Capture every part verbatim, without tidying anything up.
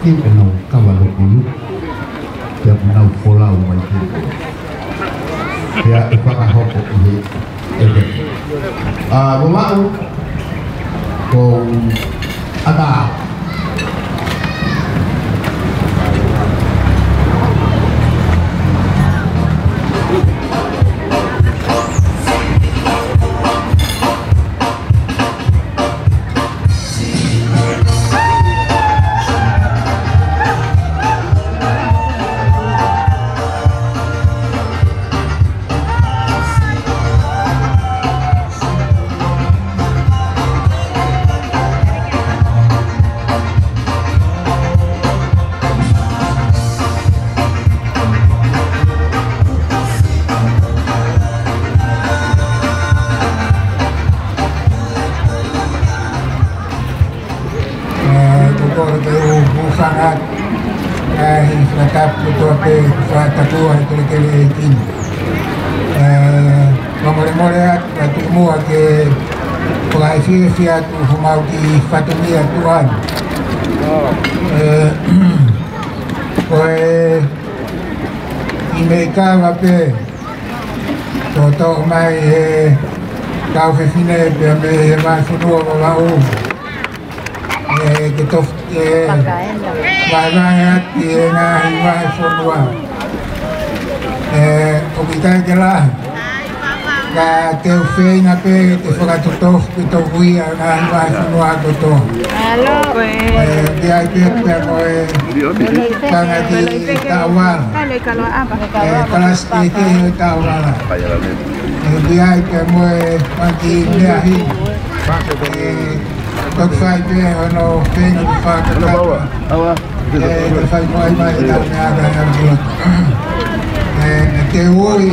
Kiu ke nau kava loku lu. Pea ʻoku nau folau mai ke. Pea ʻe fakahoko ʻi he ʻEpeli. ʻA, Vavaʻu, ko ʻAna. ʻE, ko kore ke u hūfanga atu, ʻe, he fakatapu kotoa pē, fakatapu ʻa e kelekele ʻeiki ni. ʻE, fakamolemole atu, ka tuku muʻa ke fakafiefia atu homau kiʻi fatongia tuʻa ni. ʻE, ko e kiʻi meʻi kava pē, kuo toʻo mai he kau fefine pea mei he vahefonua Vavaʻu. ʻE, ke tof-, ʻe, vahevahe atu ki he ngaahi vahefonua. ʻE, ʻoku ʻikai ke lahi. Ka te u feinga pē ke fakatotofu ke toku ia ngaahi vahefonua kotoa. ʻE, pea ʻi ai pē pea mo e tangata taʻovala. ʻE, kalasi kehekehe taʻovala. ʻE, pea ʻi ai pē mo e fanga kiʻi meʻa himi. ʻE, toki fai pē hono feinga ke fakakakato. ʻE, ke fai mo ai mai e tau meʻa ka e au ki loto. ʻE, te u ui,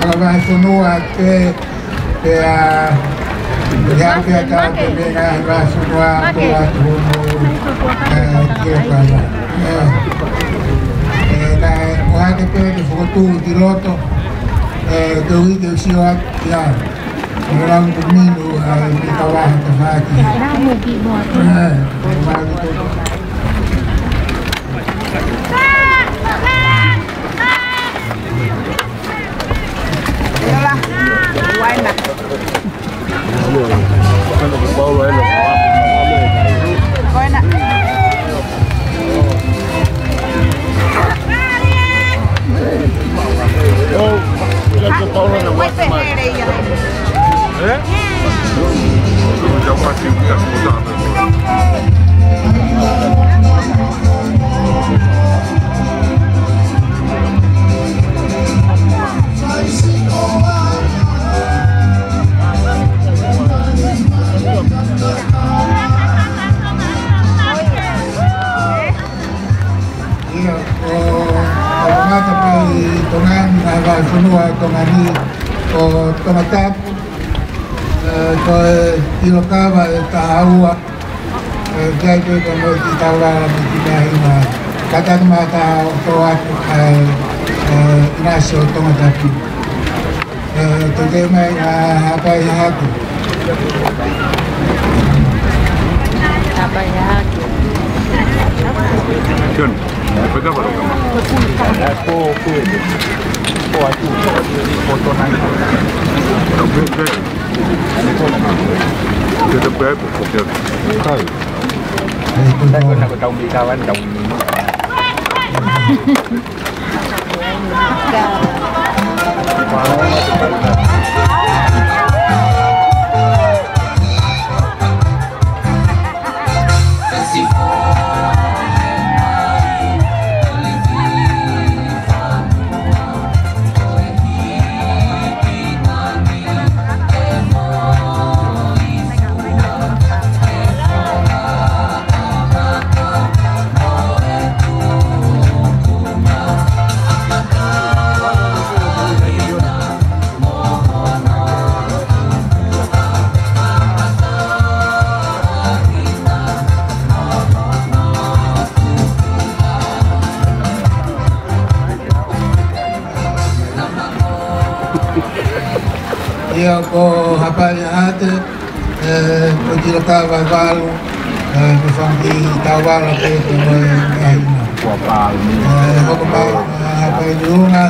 ʻa e vahefonua pē, pea, ia pea ka te mena e vahefonua ko atu hono, ʻe, ki o kala. ʻE, ʻe, ka e, ʻohake pē ke fokotuʻu ki loto, ʻe, ke ui ke u sio atu, ia. Ko e lau ko minu, ʻa e mika waha ka faki. ʻE, ko e lau ko. Ia, ʻo, ʻo kamata pē ʻi Tonga ni, ngaahi vahefonua ʻo Tonga ni, ʻo Tongatapu, ʻe, ko e ʻilo kava ʻe taha ua, ʻe, ʻikai pē ka mo e kiʻi taulala mo e kiʻi meʻa himi. Kātaki mai ka ʻoku tō atu ʻa e, ʻe, ʻinasi ʻo Tongatapu. ʻE, toki mai ʻa Haʻapai Hahake. Haʻapai Hahake. John, pega baru kamu. Ko, ko, ko atu, ko tonai. Kita baik, oke. Hai. Kita kena kau tahu kita kan tahu. Ia ko Haʻapai Hahake, ʻe, ko e ʻilo kava ʻe valu, ʻE, ko e fanga kiʻi tauvala pē ko ē ʻa ia. ʻE, hoko mai, ʻe, Haʻapai Lulunga.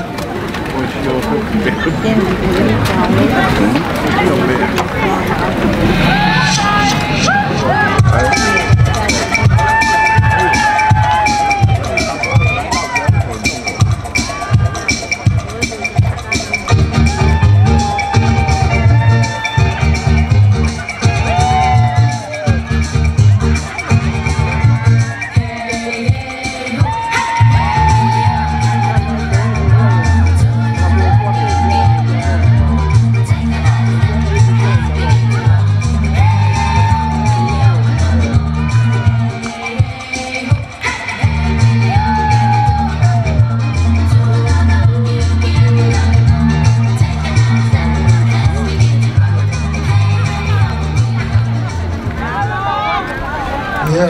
ʻIo,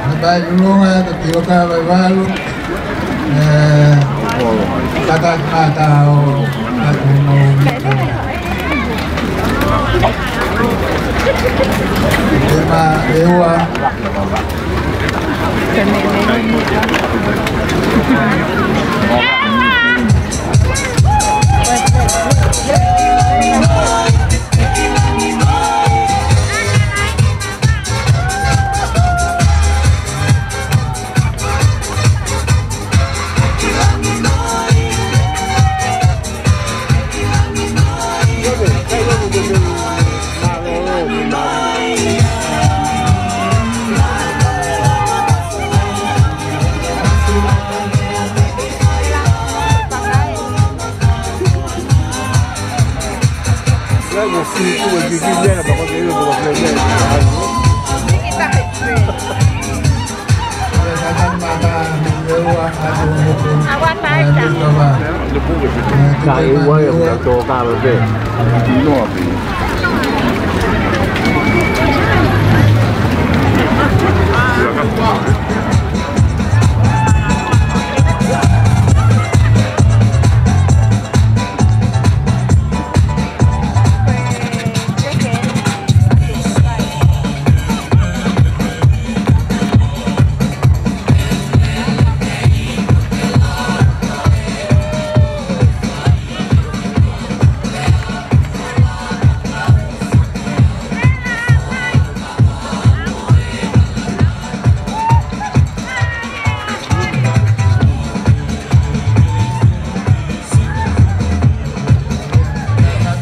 Haʻapai Lulunga, ko e kilo kava ʻe valu. ʻE, kātaki mai ʻo kātaki mo ʻe ma ʻEua.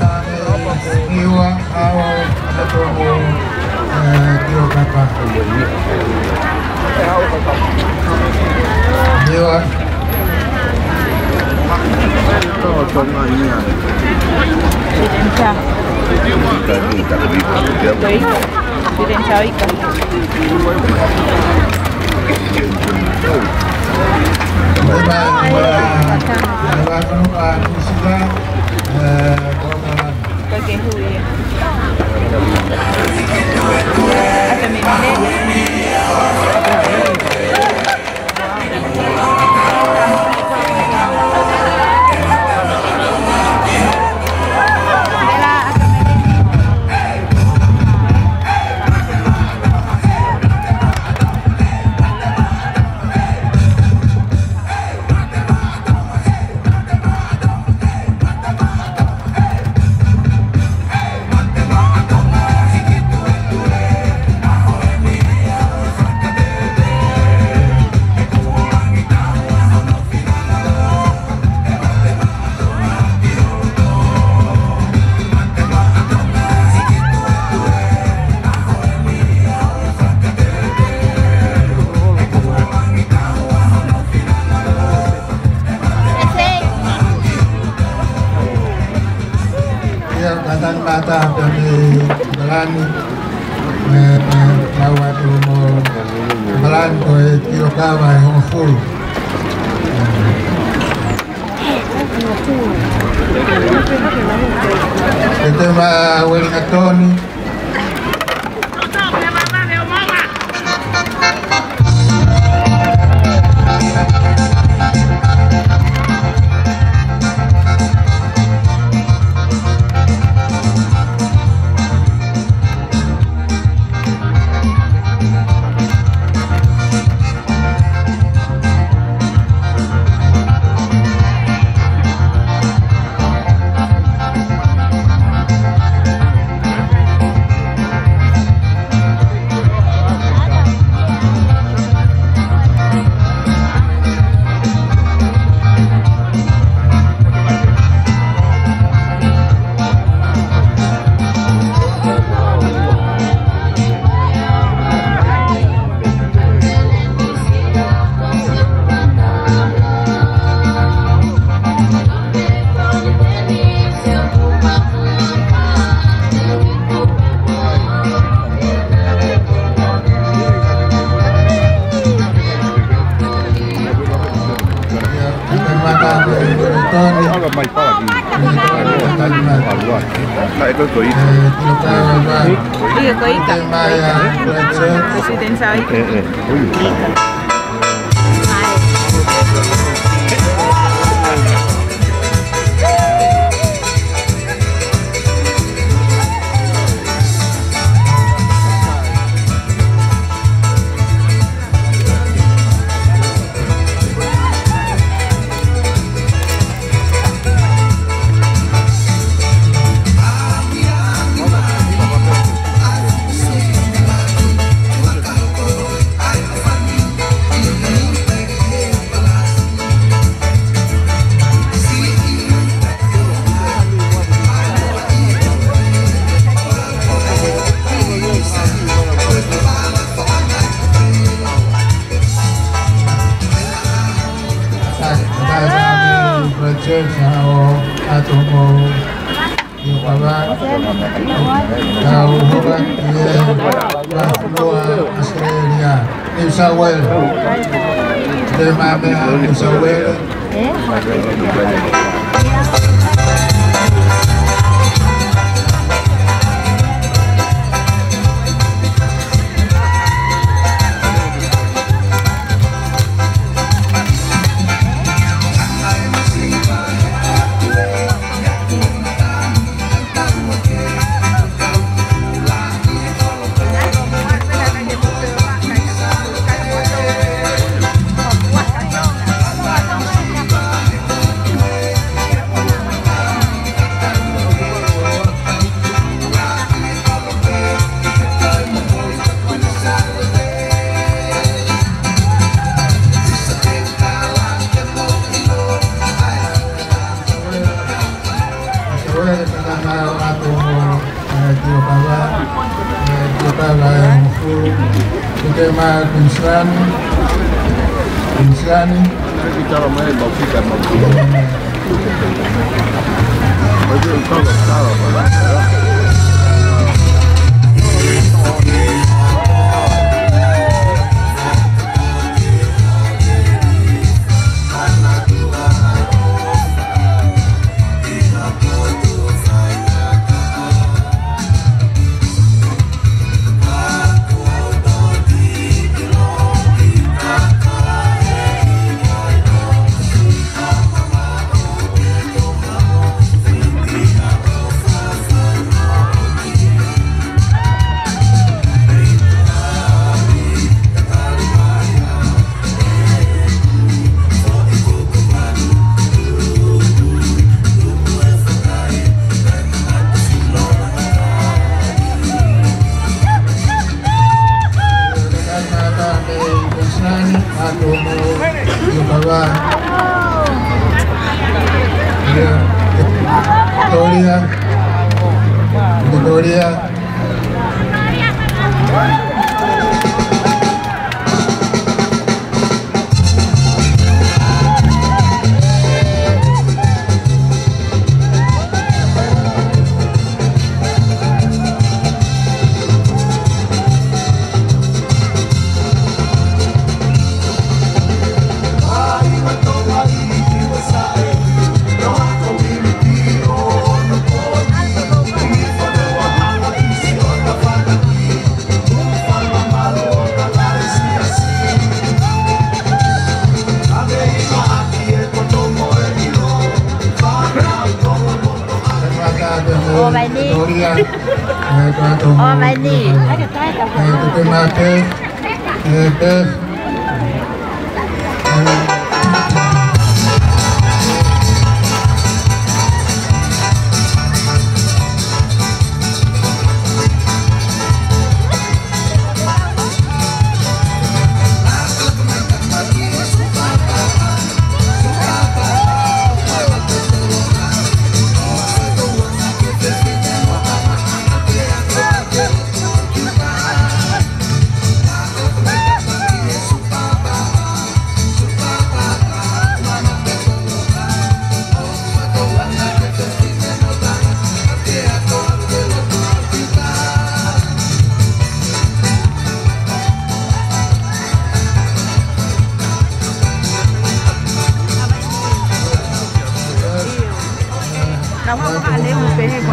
ʻIo, ʻa ʻo, ʻa ʻo, ʻe, ʻio, papa. ʻIo. Didn't tell you. ʻIo, kātaki mai ʻa Palani, ʻe, ʻe, lau atu mo Palani ko e kilo kava ʻe hongofulu. Pete ma Uelingatoni. Pai pala ki. Pai pala ki. Pai pala ki. Pai pala ki. Io, ko e ika. Ko e ika. Presidente sa ika. New South Wales. Te mame New South Wales. Victoria, Victoria. ʻOmai ni. ʻOmai ni.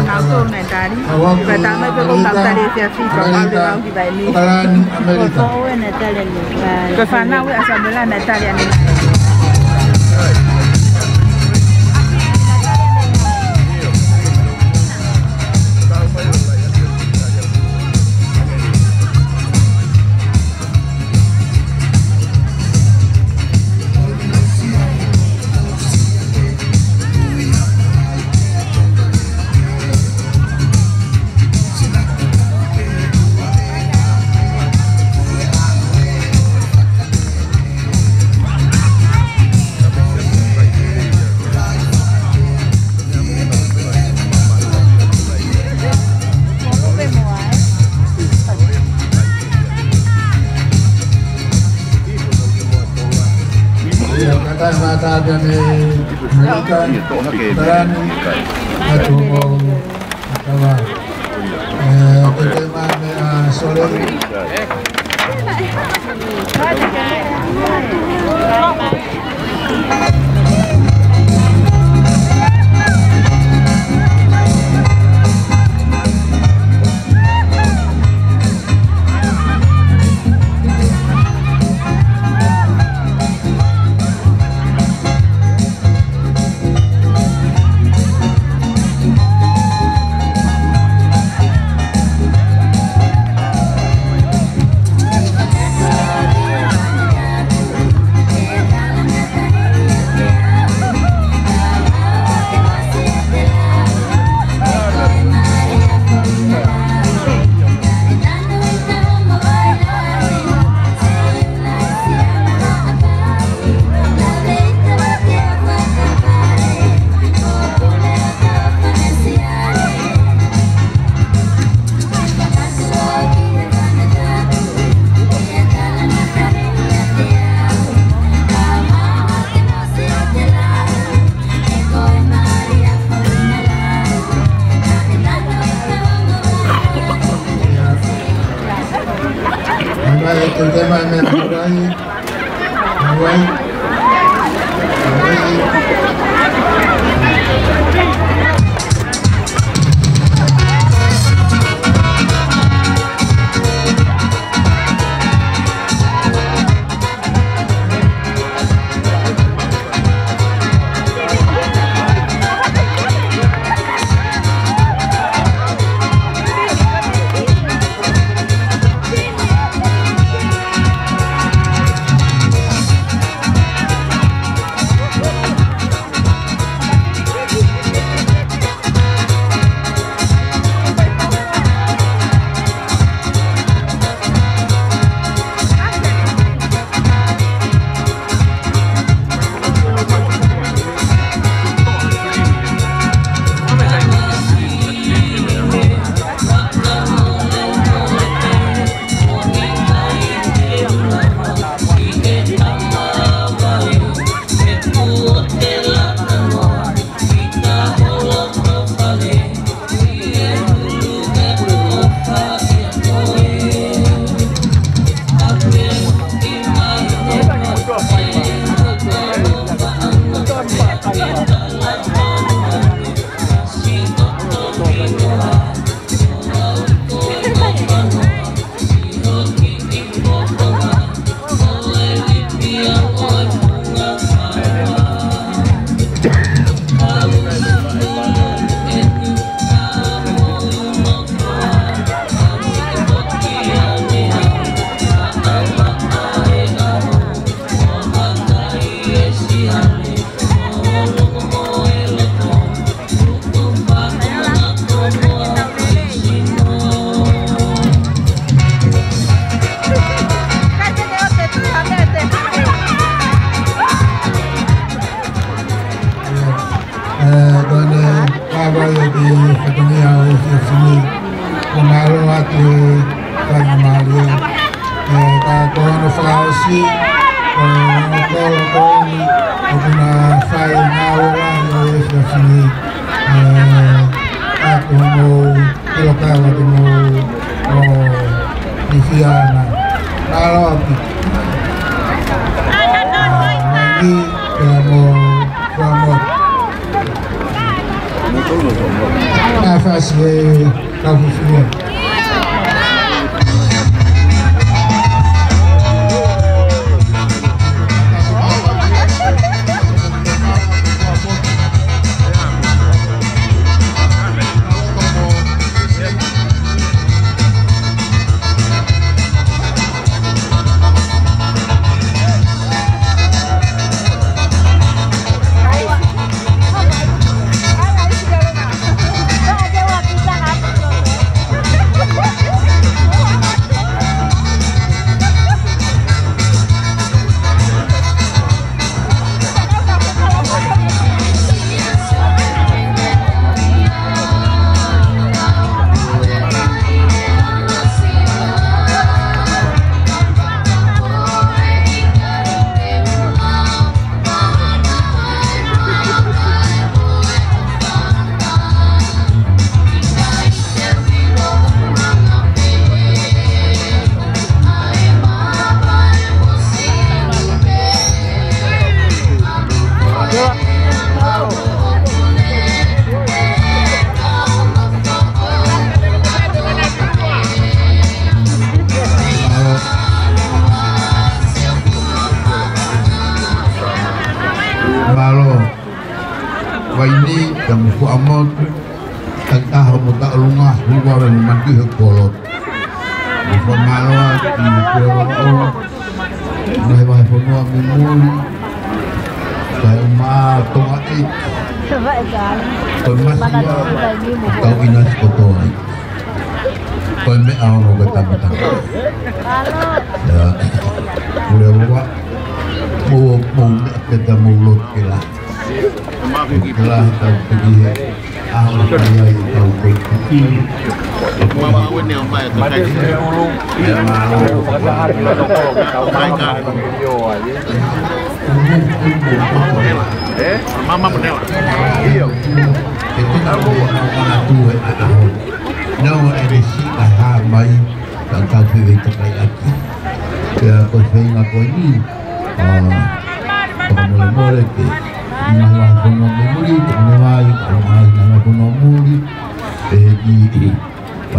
Nautolu naʻe tali. Ko e tama pē ko e tali e fiafita, ko e tali e fiafita. Ko e fānau ʻa Samela naʻe tali ʻanenai. Ia, kātaki mai ʻa Amerika, Palani, atu mo Tava. Eh, pete mane a Sole. Hawaii, teu tema me Hawaii. Hawaii. Hawaii. Eh, ko ʻene kāvai ʻo e fatongia ʻo e efiafi ni. Ko e mālō atu e faingamālie. Eh, ka ko hono fakaʻosi, ko e ongo kolo ko eni, ʻoku na fai ngāue lahi ʻo e efiafi ni. Eh, ʻoku mou ʻilo kātoa ʻoku mou ʻo ni fiana. Mālō ʻaupito. Ah, mai ni, pea mo, pea mo. Nā fasi e kau fufua. Mālō. Vaini, Tamufuaʻamotu, Takitaha mo Taʻolunga, Huvawe mo Matuʻi he kolo. Mo fakamālō atu ki he Puleʻanga Vavaʻu, ngaahi vahefonua mei muli, kae ʻumaʻā Tonga ʻEiki, ko e masiva, kau ʻinasi kotoa ai. Ko e meʻa ono ko e tamatanga. ʻIo, Puleʻanga Vavaʻu, mou, mou meʻa pē ta mou lotu ke lahi. Ke lahi tau piki he ʻaho ni ai tau piki. Mālō. Mama Manela. ʻIo. Ke tau ʻamanaki atu he ʻaho ni. Nau ʻene siʻi hā mai, ka tau fefeitakai atu. Pea ko e feinga ko eni, ʻa, fakamolemole ke, ʻi he ngaahi vahefonua mei muli, ko e ngaahi, ʻa, ngaahi vahefonua muli, ʻe, ʻi, ʻi, ʻa,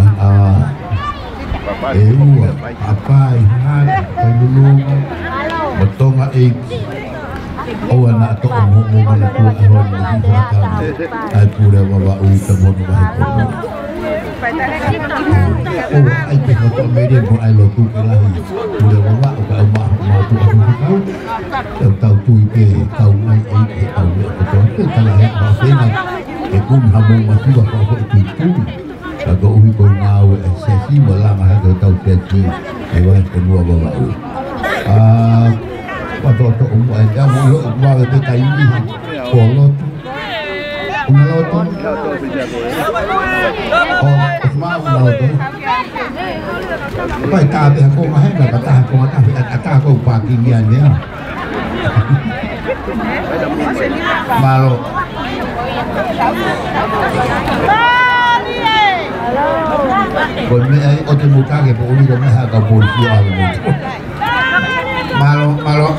ʻe ua, ʻa Papai, Hahake, Papai Lulunga, mo Tonga ʻEiki. ʻOua naʻa toʻo mo, mo manatua ʻa e ʻaho ni, ʻi he fakataha ʻa e Puleʻanga Vavaʻu, Tamufuaʻamotu mo e vahefonua. ʻOua, ʻai pē ha toʻo mele mo ʻai lotu ke lahi Puleʻanga Vavaʻu, kae ʻumaʻā, ʻumaʻā ʻa e kau fekau. Tau, tau tui pē, tau mai ʻEiki, tau meʻa kotoa pē, tala he mafena, ke kumi ha mou masiva ka ʻoku ʻi tuitui. Ka koeʻuhi ko e ngāue ʻa e siasi, mo e langa hake ʻo e tau siasi, ʻi he vahefonua Vavaʻu. ʻA, patoto ʻo muʻa e te amo lo, vave pē taimi, ko lotu. Una lotu. ʻO, ʻo sima una lotu. Pai tā pē ha konga hena, ka tā ha konga tā pē, ʻa, ʻa tā ko pākingi ʻanea. Mālō. Ko e meʻa ʻi ʻotu mo ka ke poʻuli ko e meʻa ha ka poʻuli ʻa e motu. Mālō, mālō.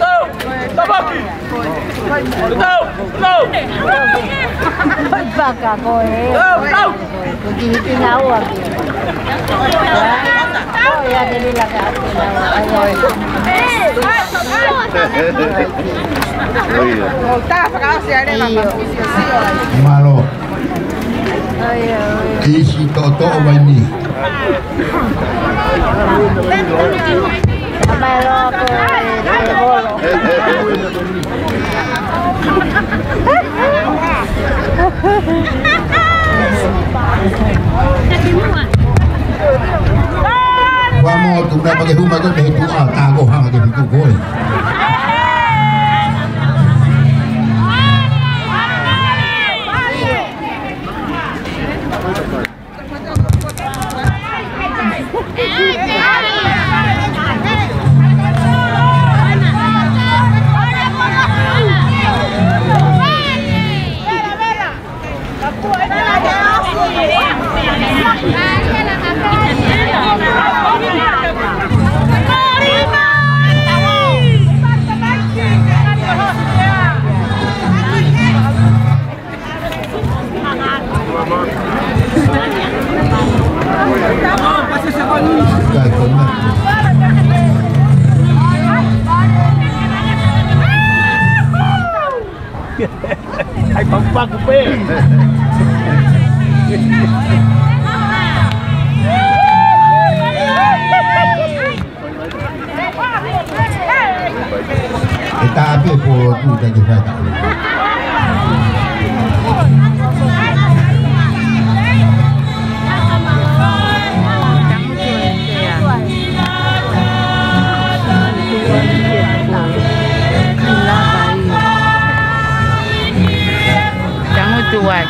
Tau, tau. Tau, tau. Paka ko e. Tau, tau. Ko e kiʻi hiki naua ki. Ko ia ke lila ka atu naua. ʻAi, ʻai. ʻIo. Mālō. ʻAi, ʻai. Kisi toʻotoʻo mai ni. Mālō ko e, ko e holo. Ua mo tu na pake huma ko te tu a ta ko hanga ke pitu ko e. ʻAi, pakupaku pē. ʻE tā pē polo tu ka ke fai tā. Tangutu ai.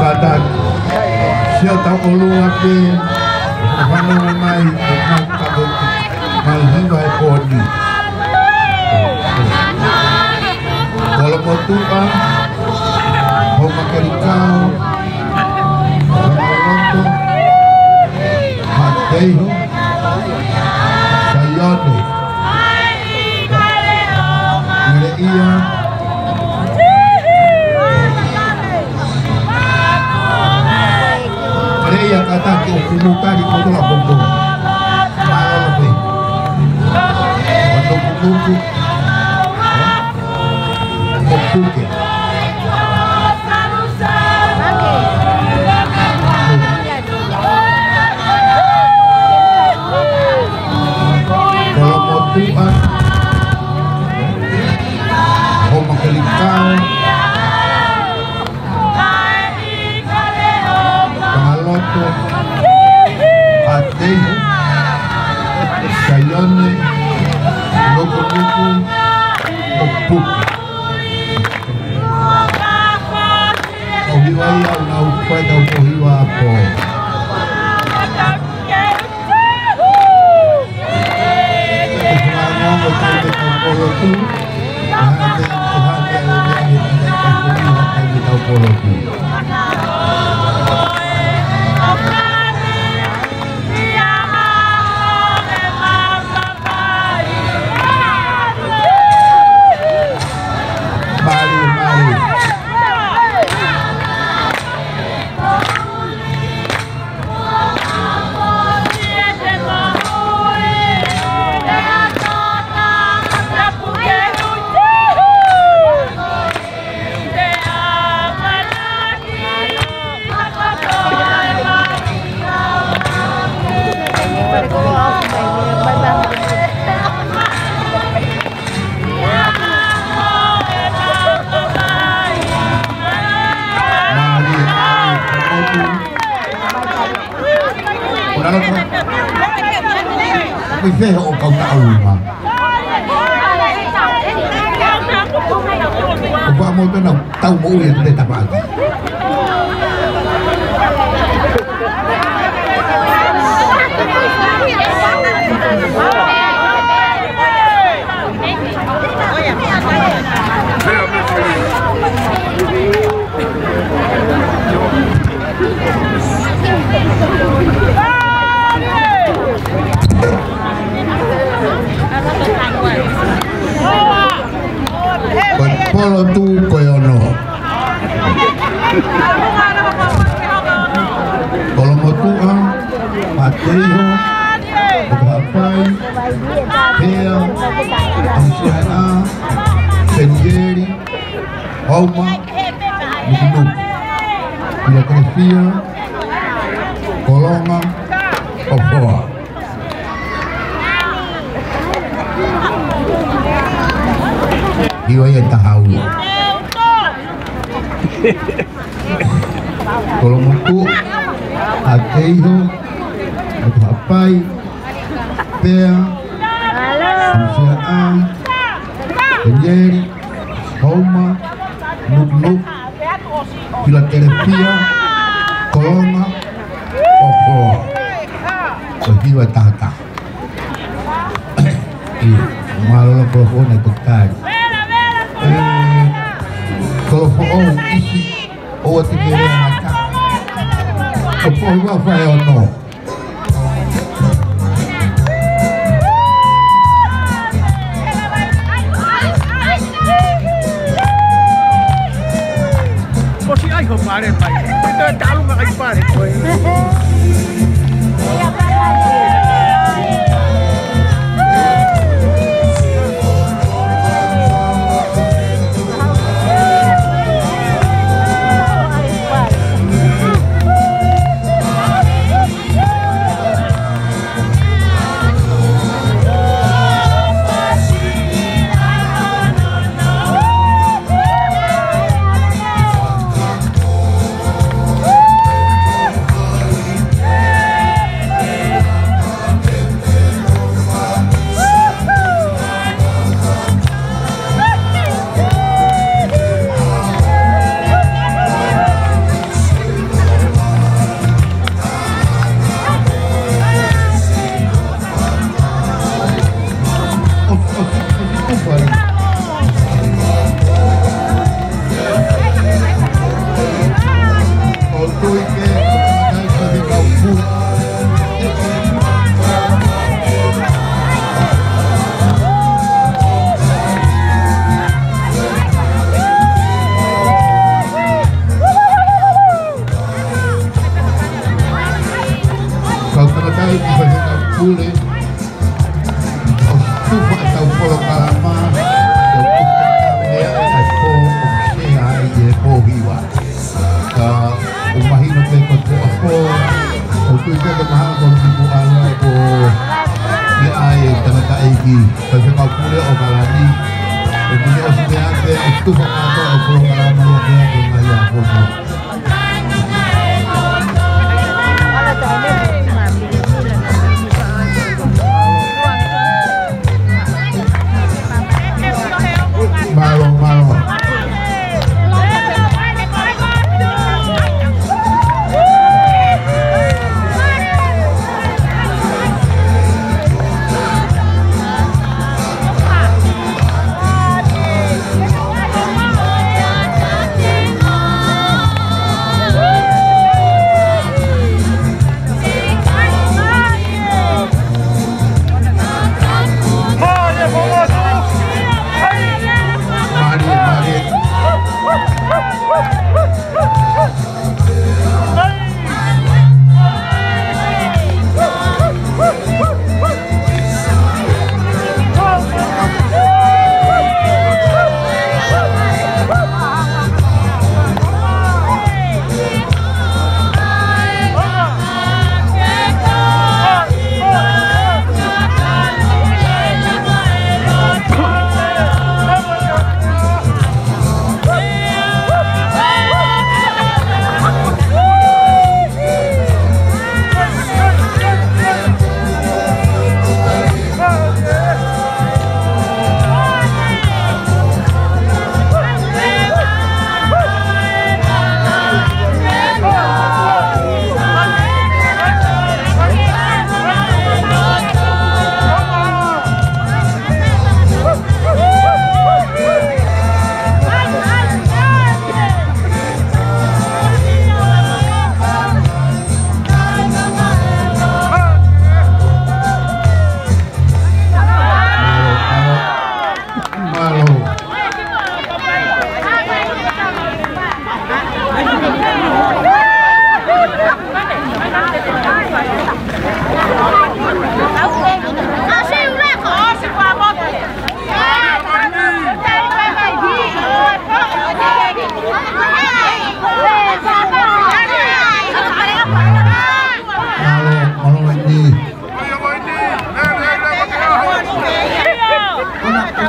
Kātaki. Sio tau ʻolunga pē, ʻo fanongo mai, ʻo mai kato, mai hiva e pōni. Kolomotuʻa, Homakelikao, Tongaloto, Hateiho, Saione, Meleʻia, Meleʻia, kātaki ʻoku mou tali kotoa pē. Mālō pē. ʻO Nukunuku. ʻO Puke. Kolomotuʻa. Homakelikao. Tongaloto, Hateiho, Saione, Nukunuku, ʻo Puke. ʻOku hiva ia ʻo nau fai tau ko hiva pō. Mālō. Ko e feho ʻo kau taʻu uma. ʻOku ʻa moto na tau mo ui atu te tapaʻaki. ʻOtu Haʻapai, Pea, ʻAmusiaʻa, Penieli, Houma, Nukunuku, Filatelefia, Kolonga, ʻOfoa. Hiva ia ʻe taha ua. Kolomotuʻa, ʻAteiho, ʻOtu Haʻapai, Pea, ʻAmusiaʻa, Penieli, Houma, Nukunuku, Filatelefia, Kolonga, ʻOfoa. Ko e hiva ʻe taha taha. ʻIo, mālō Kolofoʻou naʻe toki tali. ʻE, Kolofoʻou ʻisi ʻoua te ke lea ngata. Ko Pohiva faʻē ono. Ko si ai ho pale mai. Ko e talu ma ai pale ko e. Kau tangataʻeiki Faifekau Pule, ʻoku tufa ʻetau polokalama, ʻoku tufa ʻetau meʻa ʻa e pō ʻoku sea ai ʻe Pohiva. Ka ʻoku mahino pē ko e pō ʻa pō, ʻoku tui pē ke mahalo ko e tupu ala ko e meʻa ʻa e tangataʻeiki Faifekau Pule ʻo ʻAokalani. ʻOku ne ʻosi meʻa pē ʻoku tufa ʻetau polokalama ia pea ke ngai a kono. Mālō, mālō.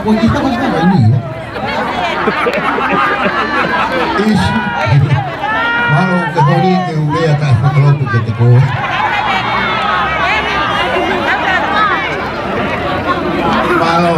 Ko e kiʻi tama tama ni, ē? ʻIsi. Mālō ke holi ke u lea kae fakalotu kiate koe. Mālō.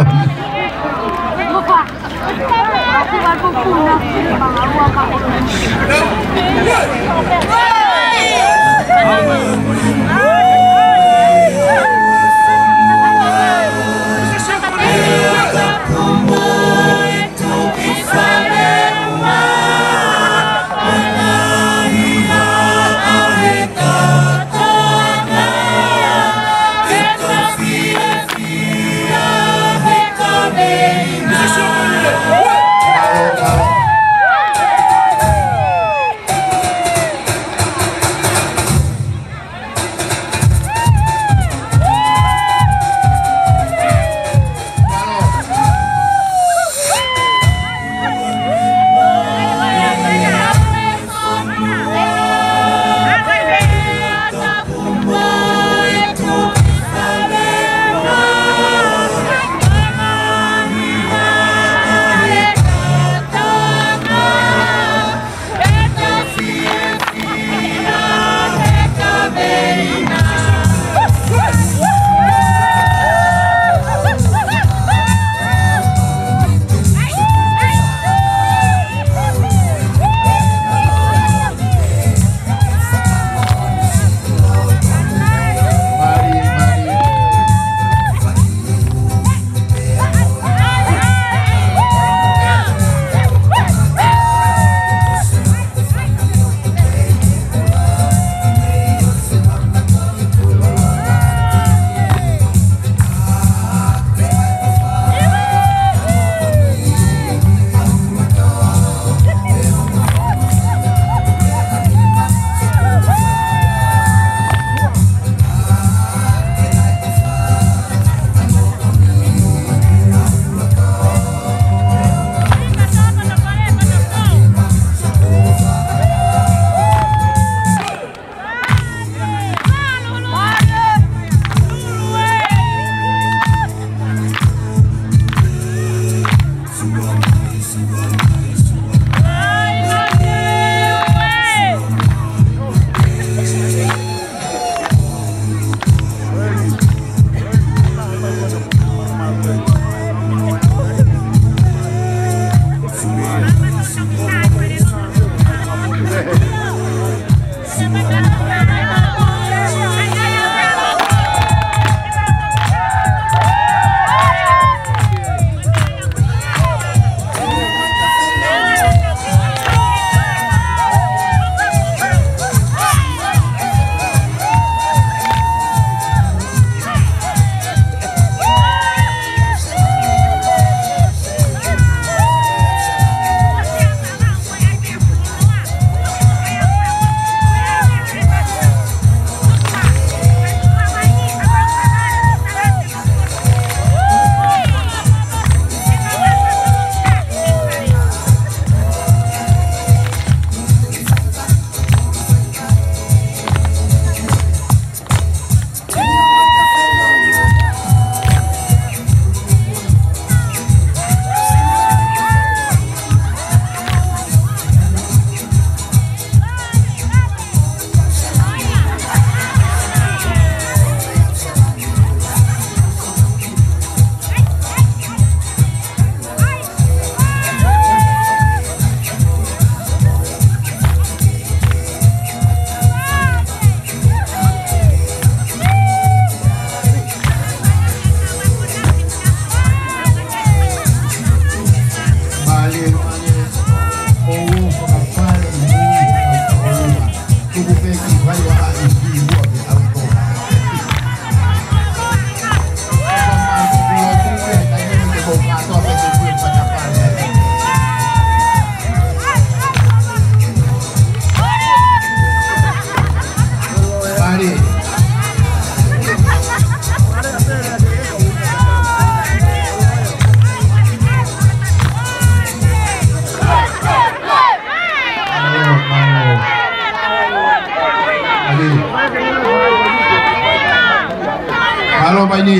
Mālō mai ni.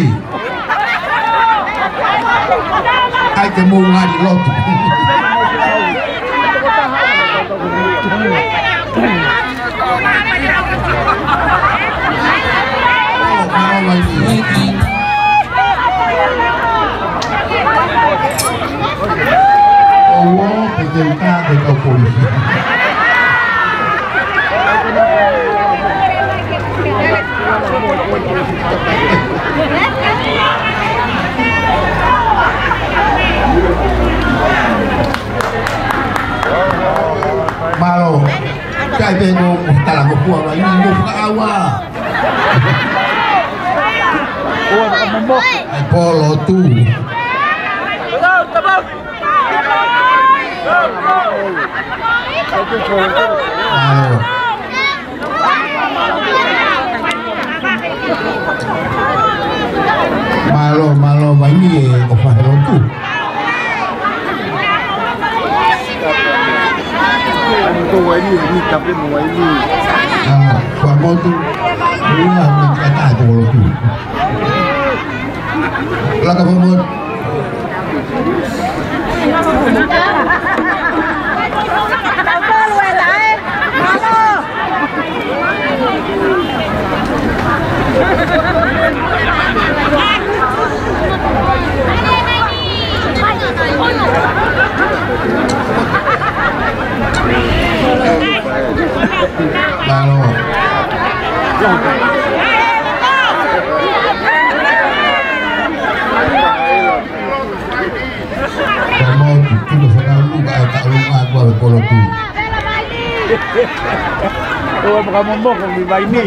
ʻAi ke mou ngali lotu. ʻO, mālō mai ni. ʻO, ʻo, pe te uta ke kau polisi. Mālō. Kai pe ko tala ko pua mai ni mo fakaʻauha. ʻAi polo tu. Mālō. Mālō, mālō, mai ni e ʻofa he lotu. Ko wai ni, ni tapu mo wai ni. ʻA, kua motu. Ua, ua, kata, ko lotu. Laka mo motu. Mālō. Ka mau tu, tu ka whakaulu ka ai ka ulu a kua le polo tu. ʻO e whakamomoko mi vai ni.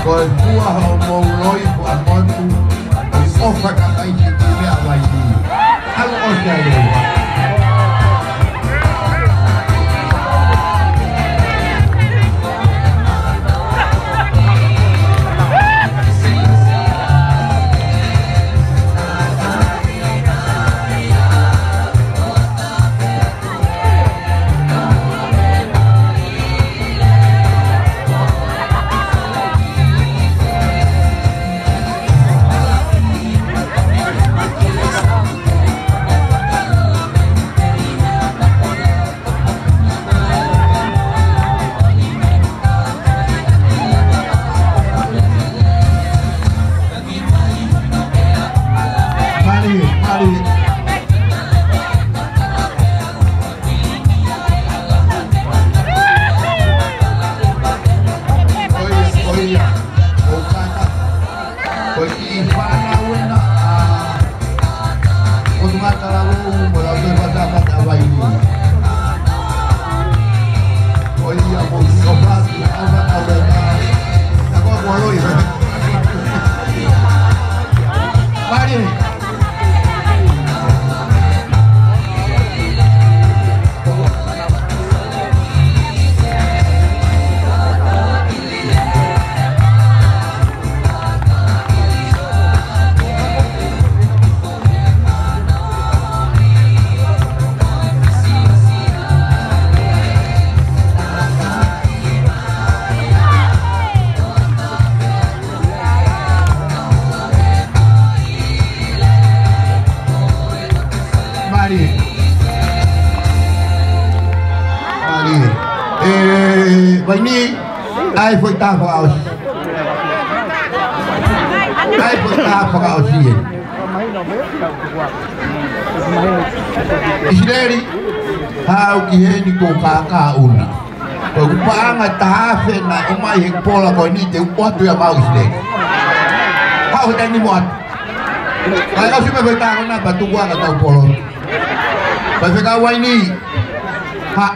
Ko e fua hoʻomou loi fua motu, ʻi ʻofa ka kai ki te mea vai ni. Alo o te ai e. ʻAi foʻi taha fakaʻosi. ʻAi foʻi taha fakaʻosi ē. ʻIsileli, haʻu ki heni ko e kākā ʻuna. Ko e paʻanga taha afe naʻe ʻomai he pola ko eni te u ʻoatu ia maʻau ʻIsileli. Haʻu he taimi ni mo ʻoatu. Kae ʻosi pē foʻi taha ko ena pea tuku ā ka tau polo. Pea fekau ai ni. Ha.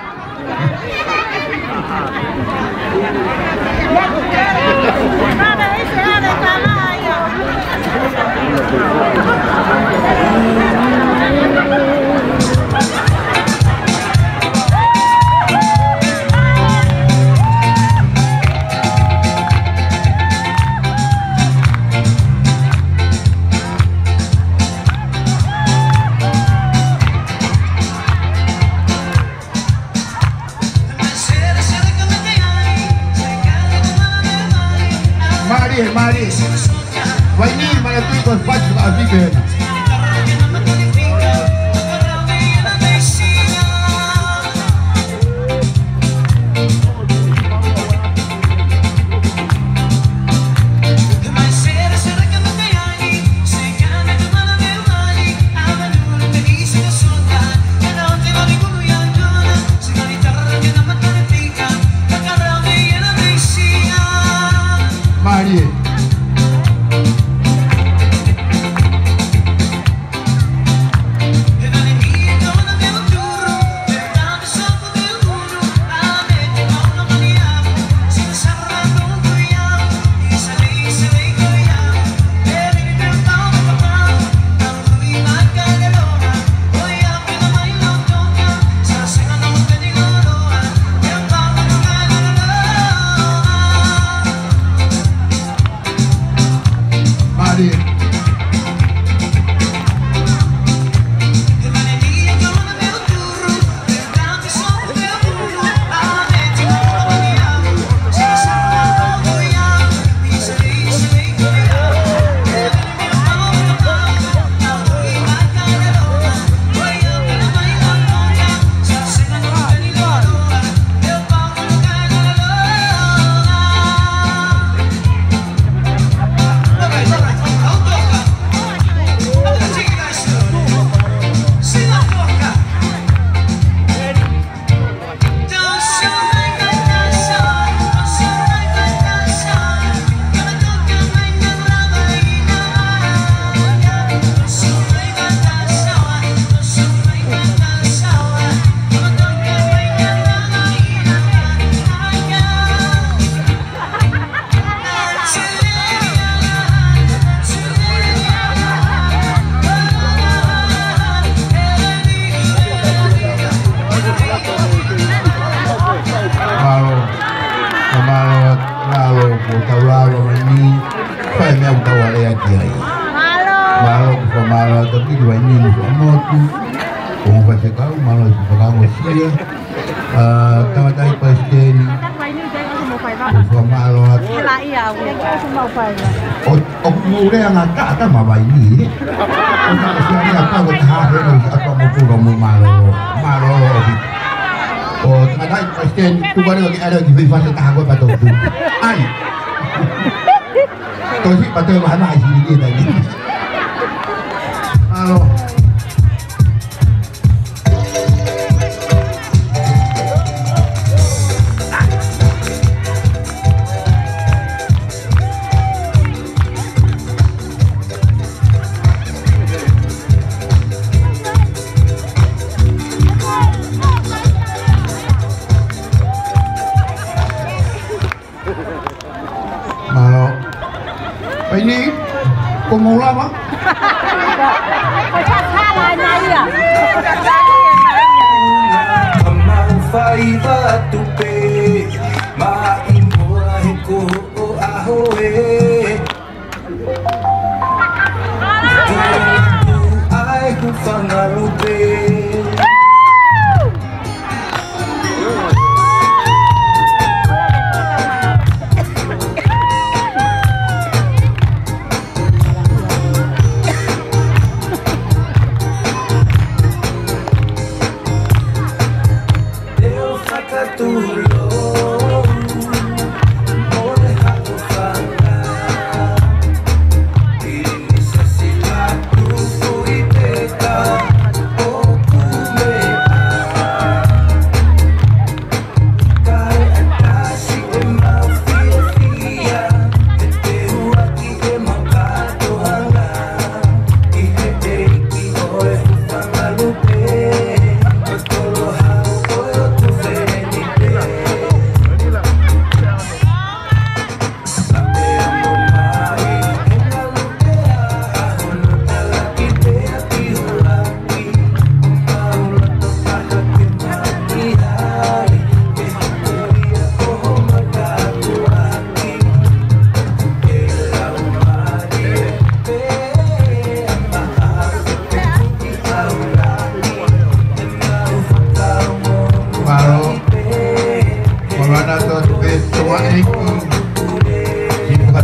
Mālie, mālie. Vainī, manatuʻi ko e fatu a vive. Mālie. Mālō, mālō, mālō, ko e tau lava mai ni, fai meʻa ʻoku tau alea ki ai. Mālō, ko e fakamālō atu ki he vainī mo e motu, ko e faifekau, mālō e fakaongosia. ʻA, tangataʻeiki palesiteni, ʻoku fakamālō atu. ʻO, ʻoku mou lea ngata ʻatā mo e vainī, ē? ʻO ka ʻosi ʻa e meʻa pau ko e taha ʻe ʻosi ʻatā mo pula mo mālō. Mālō ʻaupito. ʻO tangataʻeiki palesiteni, tuku ā leva ke ʻalu ki fē fase taha ko e pato tu. ʻAi. Tosi pato e mahana ai sili ki e taimi. Mālō. Mālō. Vainī, ko e mou lava. Ka mau faiva atu pē, mai muʻa he ko e ʻaho ē. Tuʻu ai hu fanga lupe. Teu fakatulo.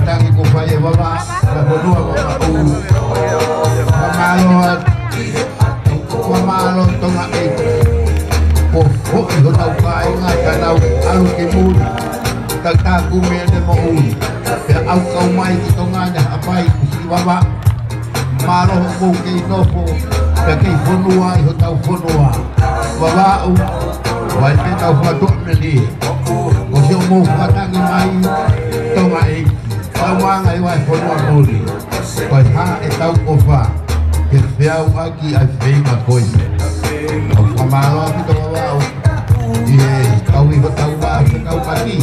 Tangi ko fai e Vavaʻu, ka fonua Vavaʻu. Fakamālō atu. Fakamālō Tonga ē. Ko foʻi hotau kāinga ka nau ʻalu ki muli. Ka tāku mea ne moʻui. Pea ʻau kau mai ki Tonga ne hapai kusi Vavaʻu. Mālō hoʻomou kei nofo, pea kei fonua ʻi hotau fonua. Vavaʻu, vai pē tau fakatuʻamelie. Ko siʻomou fakatangi mai, Tonga ē. Tau manga ʻi vai fonua muli. Ko e hā ʻetau ʻofa, ke feau ʻaki ʻa e feinga ko ē. ʻOku fakamālō ʻaupito Vavaʻu. ʻI he kau ʻi hotau vā, hotau pati.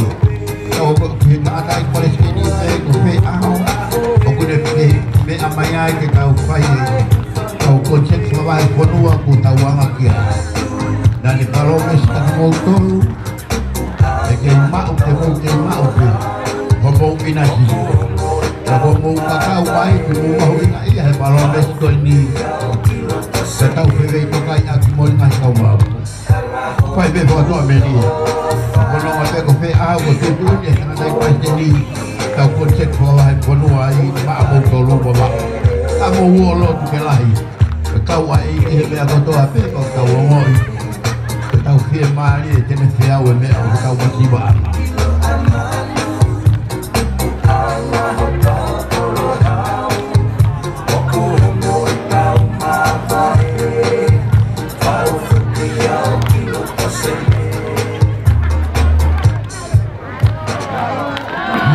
Tau ko ki he tangataʻeiki palesiteni pē ko fē ʻaho. ʻOku ne pē, meʻa mai ai ke tau fai e kau konsepti fakavahefonua kuo tau anga ki ai. Naʻa ne palōmesi kiate kimoutolu, ʻe kei maʻu, te mou kei maʻu pē homou ʻinasi. Ka ko hoʻomou kakau mai, ke mou mahuʻingaʻia he palōmesi ko eni. Ka tau fefeitokaʻi ʻaki mo e ngaahi kau mau. Fai pē fakatuʻamelie. Ko hono ʻuhinga pē ko fē ʻaho kuo tuʻutuʻuni ʻe he tangataʻeiki palesiteni, tau konsepti fakavahefonua ai maʻamoutolu Vavaʻu. Ka mou ō lotu ke lahi. Ke kau ai ki he meʻa kotoa pē ʻoku tau ongoʻi. Ke tau fiemālie te ne feau e meʻa ʻoku tau masiva ʻaki.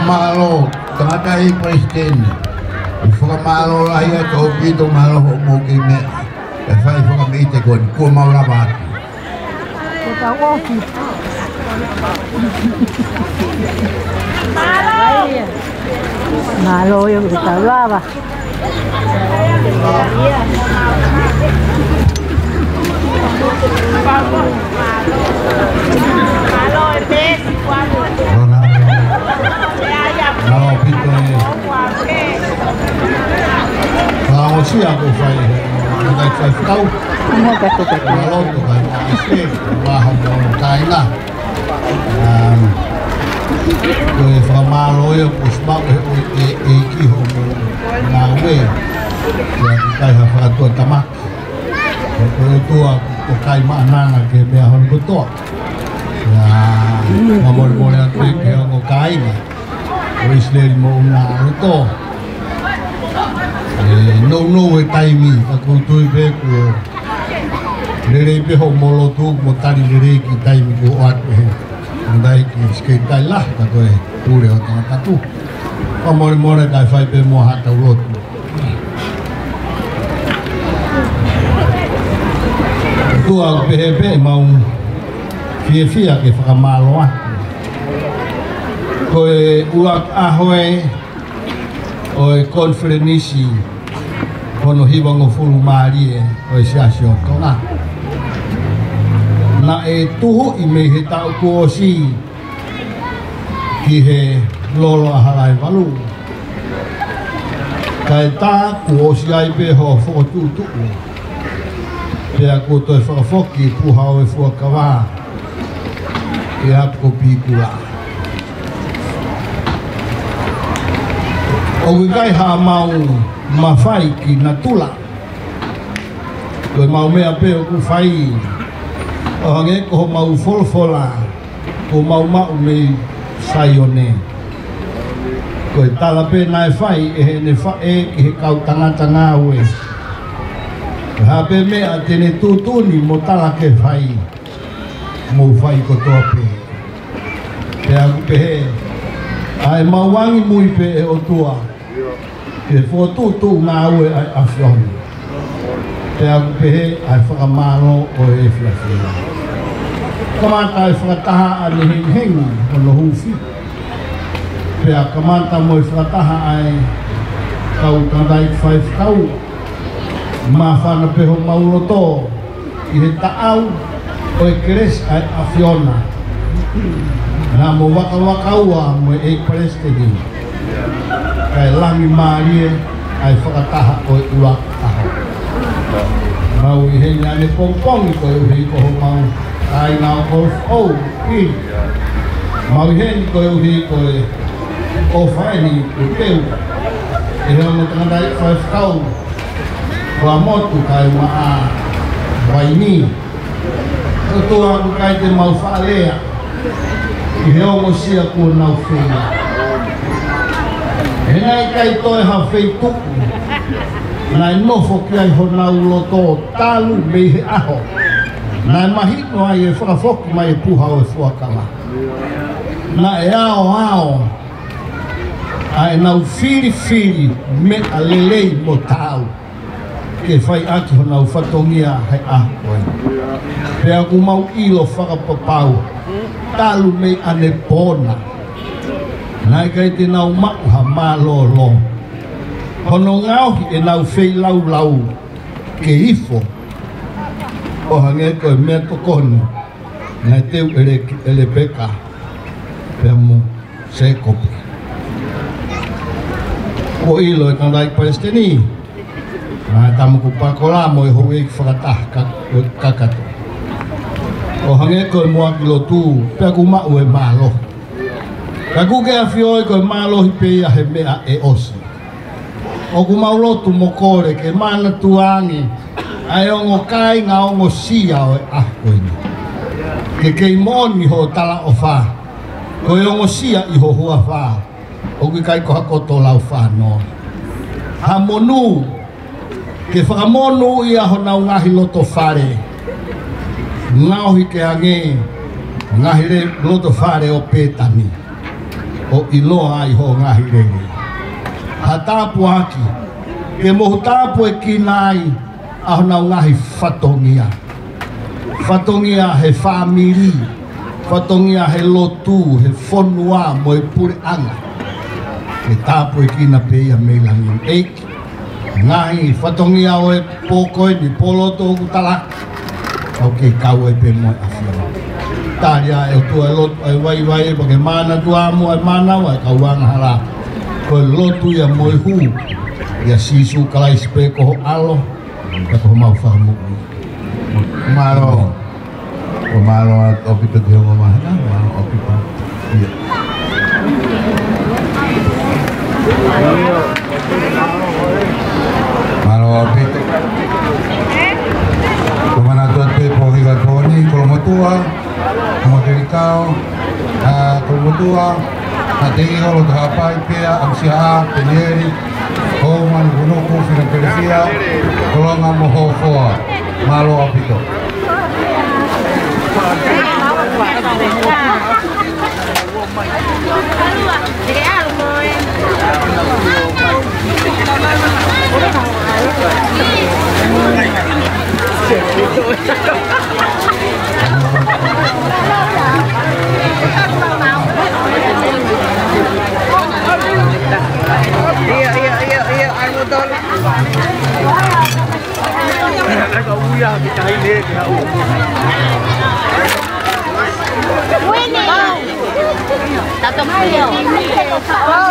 Mālō, tangataʻeiki palesiteni. ʻOku fakamālō lahi atu ʻaupito, mālō hoʻomou kei meʻa. ʻE fai fakameʻite ko eni, kuo mau lava atu. Ko tau ofi. Mālō ia, ko tau lava. Mālō ʻaupito e. Ka o sia ko fai he. Ka fai kau. Mālō to kai ma ese. Maha mo kaina. Um, ko e fakamālō ia kuo ʻosi maʻu ʻe he ʻEiki hoʻomou ngāue. Pea ʻikai ha fakatuʻatamaki. Ko e ʻOtua ʻoku kai maʻananga ki he meʻa hono kotoa. Pea fakamolemole atu ki he ongo kāinga ʻo ʻIsileli mo ʻUna loto. ʻE nounou e taimi, ka ʻoku ou tui pē kuo lelei pē hoʻomou lotu mo tali lelei ki he taimi kuo ʻoatu ʻe he tangataʻeiki Siketai Lahi, ka ko e pule ʻo tangataku. Fakamolemole kae fai pē muʻa haʻatau lotu. ʻOtua ʻoku pehē pē ʻemau fiefia ke fakamālō atu. Ko e ʻuluaki ʻaho ē ʻo e konifelenisi hono hivangofulu mālie ʻo e Siasi ʻo Tonga. Naʻe tuhuʻi mei he taʻu kuo ʻosi ki he lolo ʻa Halaevalu. Kae tā kuo ʻosi ai pē hoʻo fokotuʻutuʻu. Pea kuo toe fakafoki puha ʻo e fuakava ʻi ʻApikopikula. ʻOku ʻikai haʻamau mafai ki natula. Ko ʻemau meʻa pē ʻoku fai ʻo hangē ko homau folofola kuo mau maʻu mei Saione. Ko e tala pē naʻe fai ʻe heʻene faʻē ki he kau tangata ngāue. Ko e hā pē meʻa te ne tuʻutuʻuni mo tala ke fai, mou fai kotoa pē. Pea ʻoku pehē, ʻa ʻemau angimui pē ʻe ʻOtua ke fokotuʻutuʻu ngāue ʻa e ʻAfiona. Pea ʻoku pehē ʻa e fakamālō ʻo e efiafi ni. Kamata e fakataha ʻa e hengihengi ʻo hono huufi. Pea kamata mo e fakataha ʻa e kau tangataʻeiki faifekau. Māfana pē homau loto ʻi he taʻau ʻo e kelesi ʻa e ʻAfiona. Naʻa mo vakavakaua mo e ʻEiki Palesiteni. Kae langi mālie ʻa e fakataha ʻo e ʻuluaki ʻaho. Mau ʻi heni ʻanepongipongi koeʻuhi ko homau kāinga ʻo Golf O. Mau ʻi heni koeʻuhi ko e ʻOfa eni ʻoku teu ʻe he ongo tangataʻeiki faifekau, Kuamotu kae ʻumaʻā Vaini. ʻOtua, ʻoku ʻikai te mau faʻa lea ʻi he ongosia kuo nau feia. He naʻe ʻikai toe ha feituʻu naʻe nofo ki ai honau loto talu mei he ʻaho naʻe mahino ai e fakafoki mai e puha ʻo e fuakava. Naʻe aoao ʻa ʻenau filifili meʻa lelei mo taau ke fai ʻaki honau fatongia he ʻaho ko ē. Pea ʻoku mau ʻilo fakapapau, talu mei ʻanepō na, naʻe ʻikai te nau maʻu ha mālōlō. Hono ngaohi ʻenau feilaulau ke ifo, ʻo hangē ko e meʻatokoni naʻe teu ʻe Le-, ʻe Lepeka pea mo Sēkope. Kuo ʻilo ʻe he tangataʻeiki palesiteni, ʻa Tamaku Pakola mo e houʻeiki fakataha ka-, kakato, ʻo hangē ko e muʻaki lotu, pea ʻoku maʻu e mālohi. Ka ʻoku ke ʻafioʻi ko e mālohi pē ia he meʻa ʻe ʻosi. ʻOku mau lotu mo kole ke manatua ange ʻa e ongo kāinga ongosia ʻo e ʻaho ko eni. Ke kei moʻoni hoʻo talaʻofa, ko e ongosia ʻi ho huafa, ʻoku ʻikai ko ha koto laufānō. Ha monū, ke fakamonūʻia honau ngaahi loto fale. Ngaohi ke hangē ngaahi le-, loto fale ʻo Pētani, ʻo ʻiloa ai hoʻo ngaahi lelei. Ha tāpuaki, ke mohu tāpuekina ai ʻa honau ngaahi fatongia. Fatongia he fāmili, fatongia he lotu, he fonua mo e puleʻanga. Ke tāpuekina pē ia mei langi. ʻEiki, ngaahi fatongia ʻo e pō ko eni, pō loto ʻoku talaki, ʻoku kei kau ai pē mo e ʻAfiona. Tali ā ʻe ʻOtua e lotu ʻa e vaivai, pea ke manatua mo e mānava ʻa e kau angahala. Ko e lotu ia mo e hū ʻia Sīsū Kalaisi pē ko ho ʻAlo, pea ko homau Fakamoʻui. Mālō. ʻOku mālō ʻaupito ki he ongo mahina, mālō ʻaupito. ʻIo. Mālō ʻaupito. Ko e manatu atu pē pō hika tōni, Kolomotuʻa, Makelikao, ʻa Kolomotuʻa, ʻa Teʻio, Lotohaʻapai, Pea, ʻAmusiaʻa, Penieli, Houmanukunuku, Filadelifia, Kolonga mo Hofoa. Mālō ʻaupito. ʻIo, ʻio, ʻio, ʻio, ʻalu mo tolu. Winnie. Tato mai.